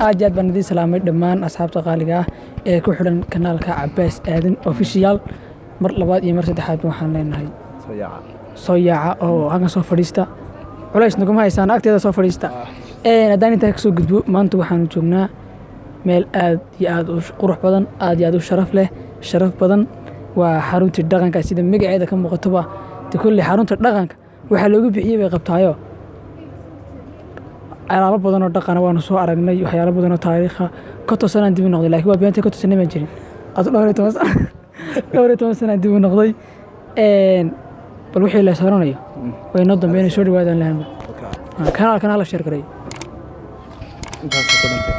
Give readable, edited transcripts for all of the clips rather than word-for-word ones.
Aad iyo aad baan idiin salaamay dhammaan asxaabta qaaliga ah ee ku xidhan kanaalka Cabaas Aadan Official. Mar labaad iyo mar saddexaad waxaan leenahay soo yaaca oo halkan soo fadhiista. Culays naguma haysaan, agteeda soo fadhiista. Haddaan intaa kasoo gudbo, maanta waxaanu joognaa meel aad iyo aad u qurux badan, aad iyo aad u sharaf leh, sharaf badan. Waa xaruntii dhaqanka, sida magaceeda ka muuqatoba. De kolley xarunta dhaqanka waxaa loogu bixiyey bay qabtaayo alaabo badan oo dhaqana waanu soo aragnay, waxyaalo badan oo taariikha. 50 sanaan dib u noqday, laakiin waa beentay, 50 sana baan jirin adu, 14 sana, 14 sanaan dib u noqday. Bal wixii la sooranayo way noo dambeynay. Soo dhawaadaan lahanba, kanaalkan hala share gareeyo. Intaasoo ku dhintay.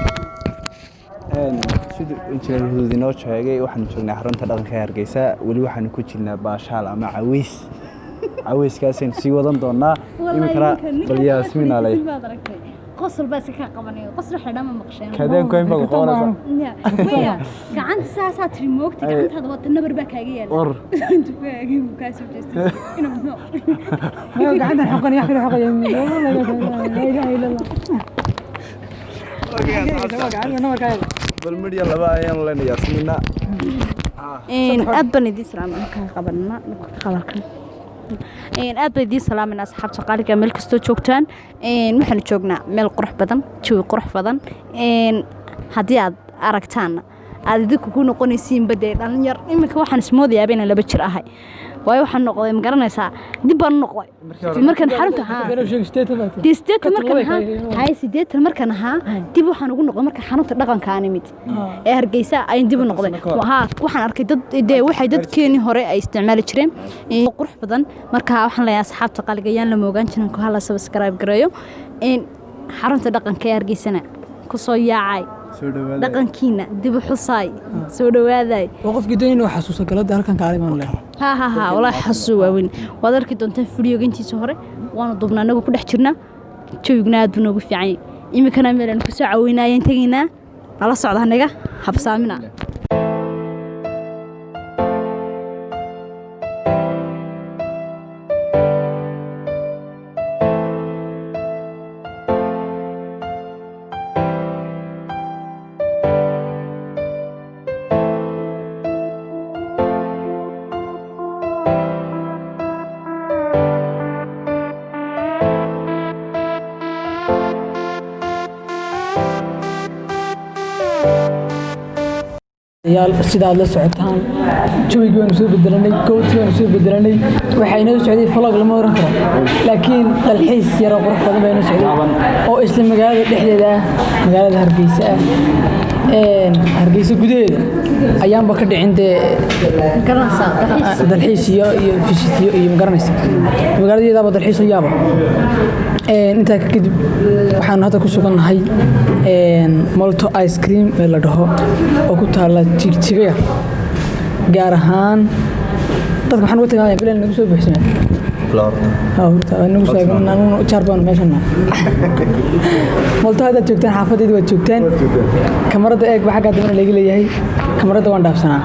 Siduu injineer Huduud inoo sheegay, waxaanu joognaa xarunta dhaqanka ee Hargeysa. Weli waxaanu ku jirnaa baashaal ama caweys. Caweyskaasaynu sii wadan doonaa iminkana. Bal Yaasmiin aley. Qosol baa iska kaa qabanaya, qosol waxa dhan ma maqsheen. Kadeenku in baad qabanaysaa. Maya, gacanta saasaa tiri moogta, gacantaada wata nabar baa kaaga yaala. War. Intuu ku eegay buu kaa soo jeestay inuu muxuu. Gacantan xoqan, wax kale xoqaya, laa ilaaha illa Allah. Bal midya laba ayaanu leenay Yaasmiina. Aad baan idiin salaamay kaa qabanna qabalkan. Aad baan idiin salaamayna asxaabta qaaliga meel kastoo joogtaan. Waxaanu joognaa meel qurux badan, jawi qurux badan. Haddii aad aragtaanna aad idinku ku noqonaysiinba dee dhalinyar. Iminka waxaan ismoodayaaba inaan 2 jir ahay, waayo waxaan noqday, ma garanaysaa, dib baan u noqday markaan xarunta haa dee 80 markaan ahaa, haye, 80 markaan ahaa dib waxaan ugu noqday marka xarunta dhaqanka aan imid ee Hargeysa ayaan dib u noqday. Haa, waxaan arkay dad dee waxay dadkeenii hore ay isticmaali jireen qurux badan. Marka waxaan leeyahay asxaabta qaaliga yaan la moogaan jirin, hala subscribe gareeyo xarunta dhaqanka ee Hargeysana kusoo yaacay. Soo dhawaada. Dhaqankiina dib u xusaay, soo dhawaaday. Waa qofkii doonay inuu xasuuso galada halkan kaalay baan leeyahay. Ha ha ha, walaahi xasuus waaweyn waad arki doontaan. Videoga intiisa hore waanu duubnaa anagoo ku dhex jirnaa, jawiguna aad buu noogu fiican yahay. Iminkana meel aan kusoo caweynayaan tegaynaa, nala socda, hanaga habsaamina. Yaal, sida aad la socotaan, jawigii waanu soo bedelanay, goobtii waanu soo bedelanay. Waxaa inoo socday vlog lama oran karo, laakiin dalxiis yaroo qurux badan baa inoo socday oo isla magaalada dhexdeeda ah, magaalada Hargeysa ah. Hargeysa gudaheeda ayaanba ka dhicin dee dalxiis iyo visityo iyo, magaranaysa, magaaladeedaaba dalxiis oo yaaba. Intaa kadib waxaanu hadda ku sugannahay Molto Ice Cream ee la dhaho oo ku taala Jigjiga Yar. Gaar ahaan dadka maxaan uga tilmaamaya bilan nagu soo buuxsamay. Horta nagu soo anuguna jaar baanu meeshan nahay. Molto haddaad joogtaan, xaafadeedi waad joogtaan. Kamarada eeg ba, xaggaa dambena laga leeyahay, kamarada waan dhaafsanaa.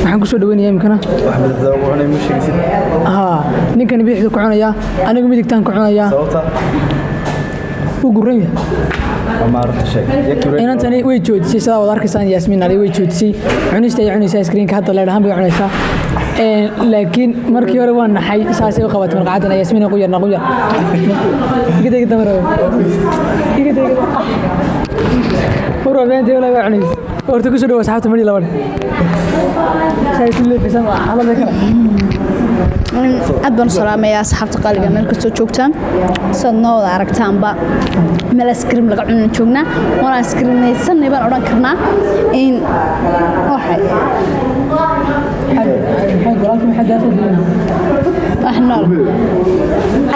Waxaan kusoo dhaweynayaa iminkana. Haa, ninkani bidixdu ku cunayaa, anigu midigtaan ku cunayaa. Wuu guran yahay. Inantani way joojisay, sidaa wad arkaysaan. Yaasmiin Ali way joojisay cunista ay cunaysaa ice creamka, hadda leedhahan bay cunaysaa. Laakiin markii hore waan naxay, saasay u qabatay malqacadana. Yaasmiin, quyar na quyar, iga dega damar, iga dega war beentii walaa waa cunaysa. Horta kusoo dhawo asxaabta mari labadhe saasi leefisan waa xaalada kale. Aad baan u salaamayaa asxaabta qaaliga meel kastoo joogtaan. Saad noo wada aragtaanba, meel ice cream laga cunana joognaa, waana ice creamnaysanay baan odhan karnaa in waxay Walaalkii, maxaa daafo? Wax nool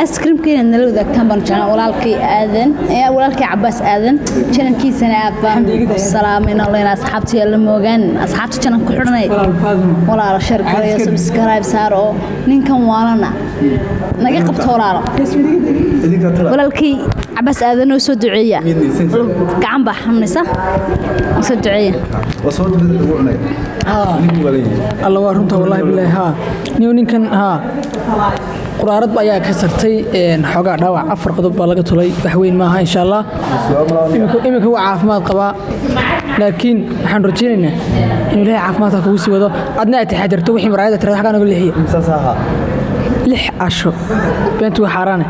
ice creamka inaad nala wadaagtaan baan jeclaa. Walaalkay Aadan, walaalkay Cabaas Aadan channelkiisana aad baan u salaamayna leena. Asxaabta yaa la moogaan, asxaabta channelka ku xidhanay. Walaal Faadimo. Walaalo, share gareeyo, subscribe saar oo ninkan waalana naga qabto walaalo. Walaalkay Cabaas Aadan oo soo duceeya, gacan baa xanuunaysa, soo duceeya. Alla, waa runta, wallahi billahi. Haa, niyo ninkan haa. Quraarad ayaa ka sartay xoogaa dhaawac, 4 qodob baa laga tulay, wax weyn maaha insha Allah. Iminka waa caafimaad qabaa, laakiin waxaan rajaynaynaa inuu Ilaahay caafimaadka kugu sii wado, adna aad taxadirto wixii maraayada tirada xaggaa naga leexiya. Saas ahaa. 6 casho beentu waa xaaraane,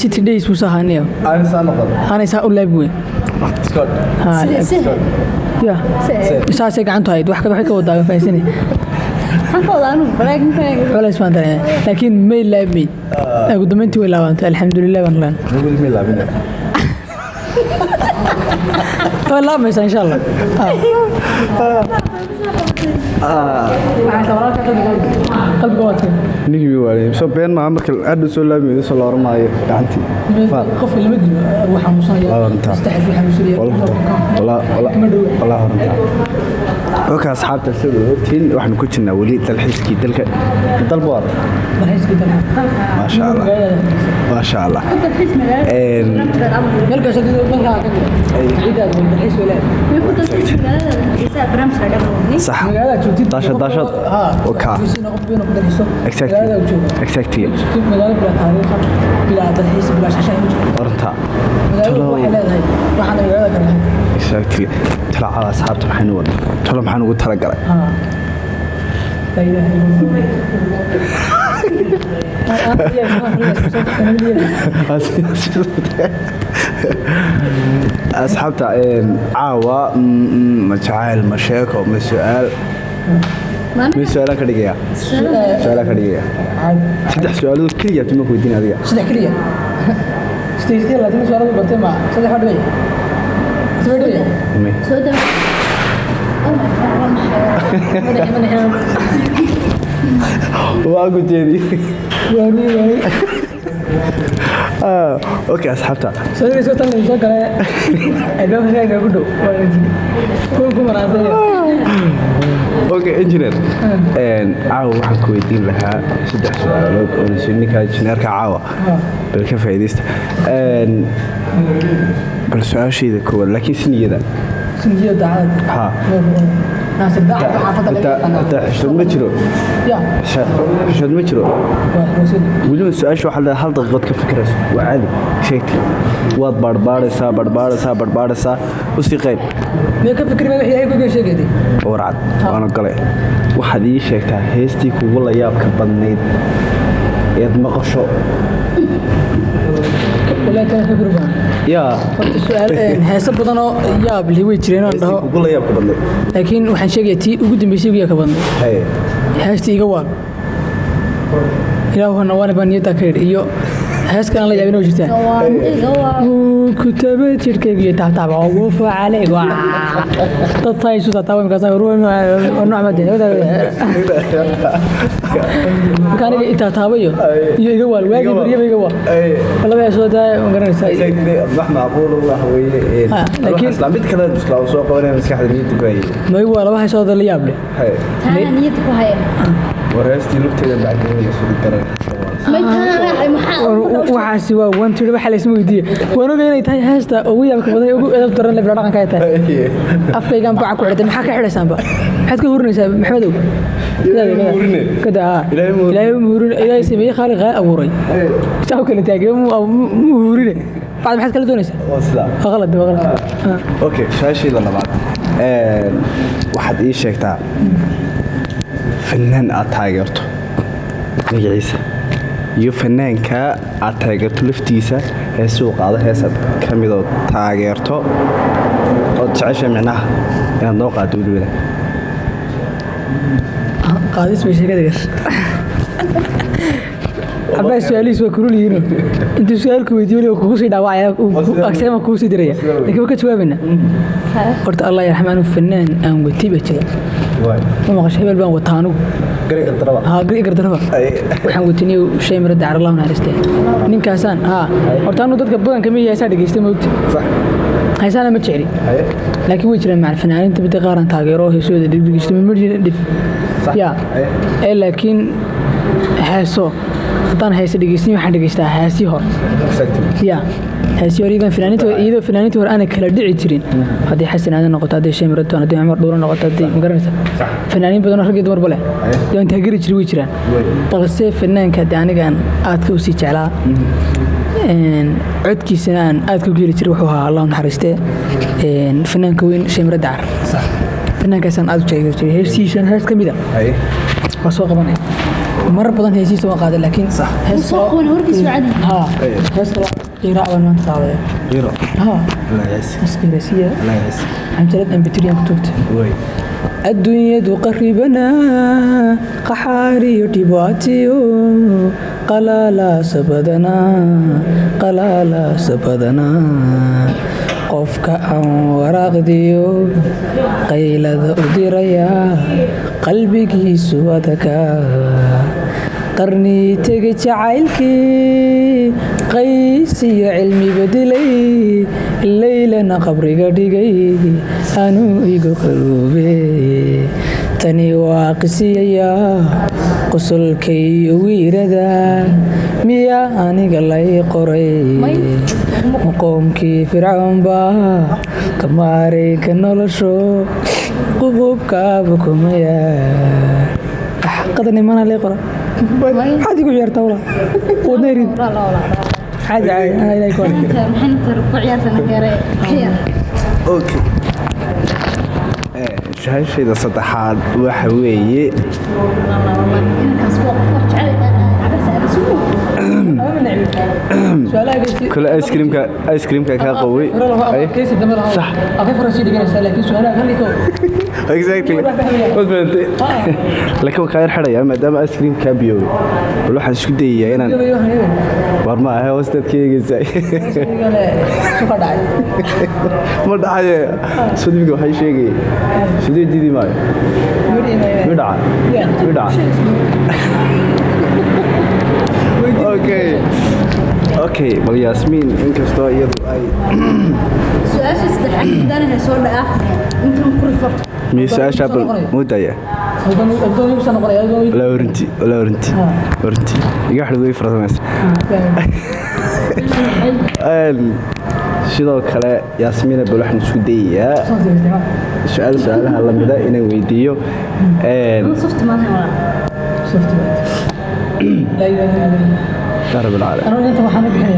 60 days buu sahaanaya. Aan saa noqon. Aanay saa u laabi weyn. Scott. Ya, saasay gacantu ahayd, wax waxay ka wadaa fahansane. Culays baan dareemay, laakiin may laabmay, ugu dambeyntii way laabantay, alxamdulilah baan leenahay. Weli may laabina. Way laabmaysaa insha Allah. Qalbiga waa tiin. Ninkii waalay soo been maaha, marka aad soo laabmi soo la oran maayo gacantii faar. Qofka lama dilo, wuu xanuunsanaya. Waa runtaa. 3 wuu xanuunsanaya. Walaa walaa runtaa. Okay, asxaabta, sida ogtiin waxaan ku jirnaa weli dalxiiskii dalka dalboor. Dalxiiskii dalka. Maasha Allah, maasha Allah. Meel kasta dalka ka jira ciidaad way dalxiis way leedahay. Sax. Magaalada joogtid. Daashad, daashad. Oka. Qof inuu ku dalxiiso. Exactly. Magaalada joogo. Magaalo bilaa taariikha, bilaa dalxiis, bilaa shashay ma jirto. Runta. Magaaladu waxay leedahay waxaan magaalada kale lahayn. Exactly. Talacada asxaabta maxaynu wadnaa? Talo maxaan ugu talagalay? Laa ilaaha illa Allah. Asxaabta, caawa ma jacayl, ma sheeko, ma su-aal, ma su-aalaan ka dhigaya, su-aalaan ka dhigaya saddex su-aalood keliya tuma ku weydiin adiga. Saddex keliya? 28 su'aalood bartay, ma saddex waa dhibaya? Sidee dhibaya? May. Waa ku jeedi. Waani. Okay, asxaabta. Soo soo tan soo kale albaabka ka ku dhow waa ku maraasaya. Okay, engineer, caawa waxaan ku weydiin lahaa saddex su-aalood oo ninka injineerka caawa bal ka faa'iidaysta. Bal su-aashayda koowaad, laakiin si niyada. Sinjiya daacad. Ha. Naasir daacad xaafadda laga yaqaanaa. Hataa xishood ma jiro. Ya. Xishood ma jiro. Waa xoosin. Weliba su-aasha waxaa leedahay hal daqiiqood ka fikirayso, waa caadi sheegtay, waad baadhbaadhaysaa, baadhbaadhaysaa, baadhbaadhaysaa, usii qayb. Mee ka fikir wixii ay ku sheegayday? Warcad waana galay. Waxaad ii sheegtaa heestii kugu la yaabka badnayd eed maqasho. Wallahi kana fikir baan. Yaa. Horta su'aal heeso badan oo yaab leh way jireen oo heestii dhaho kugu la yaabka badnayd. Laakiin waxaan sheegayaa tii ugu dambeysay, ugu yaabka badnayd. Haye. Heestii iga waal ilaahu hana waani baan niyadda ka yidhi, iyo hees kale aan la yaabin oo jirtaa. Wuu ku tabay jirkayga iyo taabtaaba ugu facalay dad saa isu taataaba markaas nooc ma dee marka aniga i taataaba iyo iga waal waagii baryaba iga waal laba heesoo daa ma garanaysaa. Wax macquul wax weeye. Ha, laakiin- laakiin mid kale iskala soo qabanaya maskaxda niyadda ku hayay. Ma iga waa laba heesoo la yaab leh. Haye. War heestii lugteeda bacdinaya sugi daran. Waxaasi waa one tiri waxa la isma weydiiye. Waan ogay inay tahay heesta ugu yaabka badan ee ugu edeb daran lebla dhaqanka ay tahay. Afkaygaan baca ku xidhatay, maxaa ka xidhaysaanba, maxaad ka hurinaysaa Maxamedow? Ilaahay ma hurine. Kada haa. Ilaahay ma hurine. Ilaahay ma hurine. Ilaahay sameeyey khaaliq abuuray saa u kala taagay mu hurine bacd, maxaad kala doonaysaa? Waa sidaa. Waa qalad, waa qalad. Okay, su-aashayda labaad. Waxaad ii sheegtaa fanaan aad taageerto magaciisa iyo fanaanka aad taageerto laftiisa heesuu qaado, heesaad ka midoo taageerto ood jeceshay micnaha inaad noo qaado weliba. Qaadis bay sheekada gashay. Cabaas su-aalihiis waa kulul yihiin, intuu su-aalku weydiiyo weliba kugu sii dhaawacaya, agseema kugu sii diraya, laakiin waa ka jawaabayna. Horta allah yarxam, anu fanaan aan watay baa jira. Ma maqashay? Hebel baan wataa anugu. Haa, gari gardaraba waxaan wataniyo shay mira dacar, allah naxariiste ninkaasaan. Haa, horta anu dadka badan kama yahay heesaa dhegeystay moogta, heesaana ma jecli, laakiin way jiraan macal fanaaniinta midda qaar aan taageero heesooda dhegdhegeysto ma jira dhif ya ee, laakiin Heeso haddaan heese dhegeysan, waxaan dhegeystaa heesii hore. Ya, heesii hore, iyadoon fanaaniinta, iyadoo fanaaniinta hore aanay kala dhici jirin, haddii Xasan Aadan noqoto, haddii Sheekh Miradoon, haddii Cumar Dhuuro noqoto, haddii, ma garanaysa, fanaaniin badan oo rag iyo dumarba leh dee aan taageeri jiray way jiraan. Balse fanaanka dee anigaan aadka u sii jeclaa, codkiisana aan aadka u heli jiray, wuxuu ahaa, Allah u naxariistee, fanaanka weyn Sheekh Miro Dacar. Fanaankaasaan aad u taageeri jiray. Heesihiisana hees ka mid a waa soo qabanaya. Marar badan heesihiisa waan qaaday, laakiin hees Soo qabanay, warkiisu cadi. Ha, hees kaloo qiiraa baan maanta qaadaya. Qiro. Ha. Allah yaasi. Hees qiirasiya. Allah yaasi. Canjalad mp3 aan ku toogtay. Way. Adduunyadu qaribanaa, qaxaariyo dhibaatiyo, qalaalaasa badanaa, qalaalaasa badanaa. Qofka aan waraaqdiyo qaylada u dirayaa, qalbigiisu adakaa. Qarnii tegi jacaylkii, qays iyo cilmi bedelay, leylana qabriga dhigay, anuu igu qaruube. Tani waa qisiyaya qosolkaiyo wiirada, miyaa aniga lay qoray? Maqoomkii Fircoon baa ka maarayka nolosho, qububkaaba kumaya qadan imana lay qora. Maxaad igu ciyaartaa walaa? Wadna irid caadi caadi, anaa Ilaahay ku arka. Okay, su-aashayda saddexaad waxa weeye, kole ice creamka, ice creamka kaa qaway. Sax, exactly, waad fahantay, laakiin waan kaa yar xidhayaa maadaama ice cream kaa biyoobay. Bal waxaan isku dayayaa inaan war ma ahe, hoostaad ka eegaysaa. Ma dhacaye, sudbiga waxay sheegayay sudbi diidi maayo. Mi dhaca, mi dhaca. Okay, bal Yaasmiin, inkastoo iyadu ay Su-aasha saddexaad hadaan soo dhaaf intan ku rifarto. Mi su-aasha bal mudaya. Walaa orinti, walaa orinti, orinti iga xidh way farsamaysa. Sidoo kale Yaasmiina, bal waxaan isku dayayaa su-aal su-aalaha lamida inaan weydiiyo. Soft maaha walaa. Yaa rabbil caalamiin.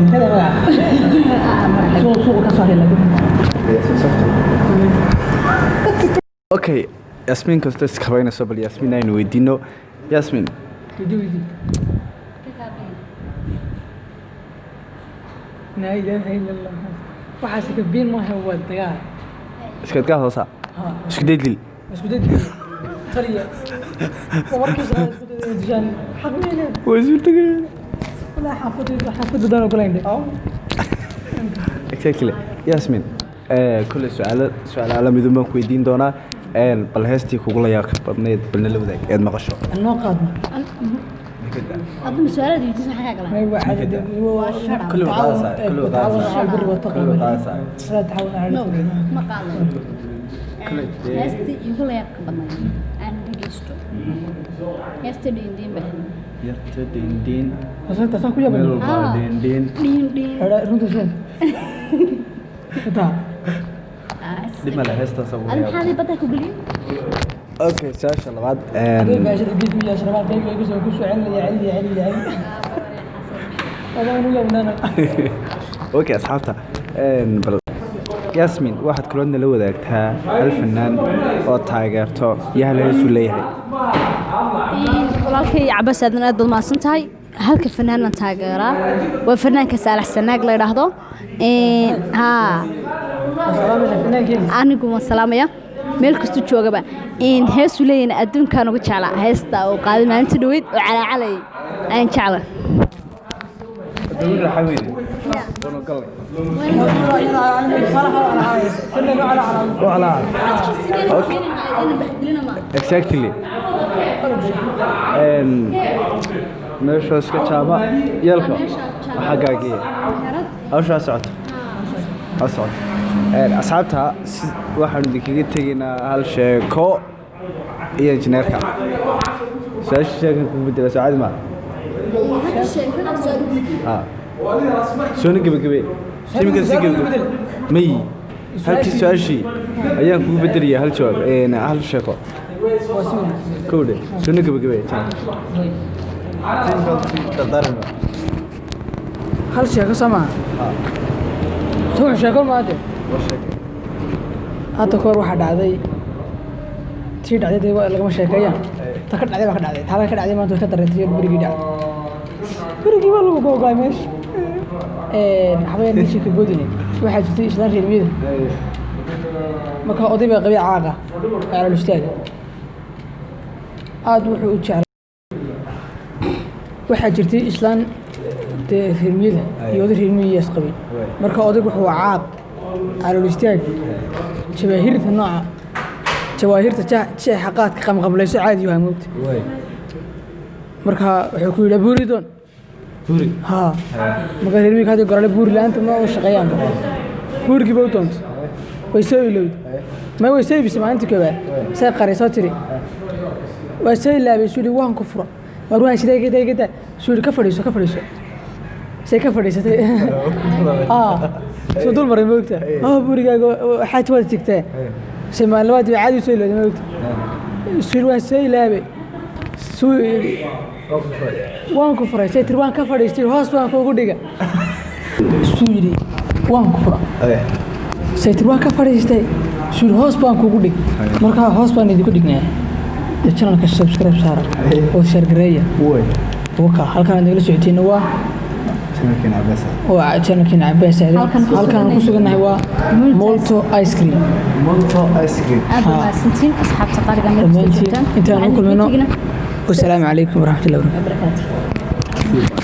Okay, Yaasmiin kastoo iskabaynayso, bal Yaasmiin aynu weydiino. Yaasmiin. Laa ilaaha illa Allah, waxaas kabiin maaha, waa dagaal. Iskadkaa hoosa isku day dil. Isku day taliya markiisa isku day dishaan xaq ma leeyahay. Way suurtagal. Walaa xaafadda, xaafadda daan ogolayn. Exactly. Yaasmiin, kole su-aalo su-aalaha lamidun baan ku weydiin doonaa. Bal heestii kugula yaabka badnayd bal nala wadaag eed maqasho. Noo qaadna. Hadda su-aalaad weydiisan xagaa galaan. Kulli waa qaadaysaa, kulli waa qaadaysaa, kulli waa qaadaysaa. No, ma qaadayo. Heestii igu la yaabka badnayd aan dhegeysto, heesta Dhiindhiin ba. Yarta Dhiindhiin. Taasaan ku yaabay. Meel walbaa Dhiindhiin. Dhiindhiin. Runta sheeg xitaa. Dhib male, heestaas ugu Adi yaab. maxaad ii badda ku gelin? Okay, su-aasha labaad. Hadday faashada geedku iyo sharabaad qayb ay kusoo celinaya, celiya, celiya, celiya, adaan u yaabnana. Okay, asxaabta, bal Yaasmin, waxaad kaloo nala wadaagtaa hal fanaan oo taageerto iyo hal heesuu leeyahay. Walaalkay Cabaas Aadan, aad baad mahadsan tahay. Halka fanaanan taageeraa waa fanaanka Saalax Sanaag la yidhaahdo. Haa, anigu waan salaamaya meel kastuu joogaba. Heesuu leeyahna adduunkaan ugu jeclaa, heesta uu qaaday maalinta dhaweyd oo calaacalayay ayaan jecla. Dawladda waxaa weeye wanu galnay. Okay. Exactly. Meesha iska jaaba yeelka waxaa gaagiya hawshaa socoto, ha socoto. Asxaabta, waxaanu idinkaga tegaynaa hal sheeko iyo injineerka. Su-aasha sheekan kugu bedela, soo caadi maa? Ah. Soona gebagabe. Iminka si gebagabe. May. Halkii su-aashii ayaan kugu bedelayaa hal jawaab, hal sheeko. Kowdhe, soona gebagabe. Dardaaran. Hal sheeko soo maaha? Soo sheeko maade. Hadda kahor waxaa dhacday, tii dhacday dee waa lagama sheekeeyaan. Ta ka dhacday baa ka dhacday, taala ka dhacday maanta way ka dareentay. Berigii dhacday, berigii baa lagu googo'ay meesha. Habeen nin sheeka boodine, waxaa jirtay islaan reer miyada. Marka oday baa qabay caaqa calool istaaga aad wuxuu u jeclaa. Waxaa jirtay islaan dee reer miyada iyo oday reer miyigaas qabay. Marka odaygu wuxuu caaq calool istaag, jawaahirta nooca jawaahirta jeexa qaadka qamqamlayso caadi waa moogta. Marka wuxuu ku yidhi, "Buuri doon." Buuri. Haa, marka reer miyiga hadii gorale buuri la'aanta ma u shaqeeyaan. Buurigii ba u doontay, way soo ilowday. Ma way soo iibisay maalintii koowaad, say qarisoo tiri waa soo ilaabay. Suu yidhi, "Waan ku fura." Waar waan sidee gada gada. Suu yidhi, "Ka fadhiiso, ka fadhiiso." Say ka fadhiisatay, aa soo dul maray moogta. "Oh, buurigaaga xaaji waad sigtee." Say maalin labaad bay caadi u soo ilowday moogta. Suu yidhi, "Waan soo ilaabay." Suu yidhi, "Waan ku furay." Say tiri, "Waan ka fadhiistay, hoos baan kuugu dhiga." Suu yidhi, "Waan ku fura." Say tiri, "Waan ka fadhiistay." Suu yidhi, "Hoos baan kuugu dhig." Marka hoos baan idinku dhignaa dee. Channelka subscribe saara oo share gareeya. Waka halkan aad nagala socotiina waa Channelkeena Cabaas. Waa channelkeena Cabaas Aadan. Halkan ku Halkan aan ku sugannahay waa Molto Ice Cream. Molto Ice Cream. Aad baa mahadsantiin asxaabta qaaliga meel kastoo Dhammaantiin joogtaan. intaan u Waxaan kulmayno, idinkaga teginaa wasalaamu calaykum waraxmatullahi wabarakatu. Barakaatu.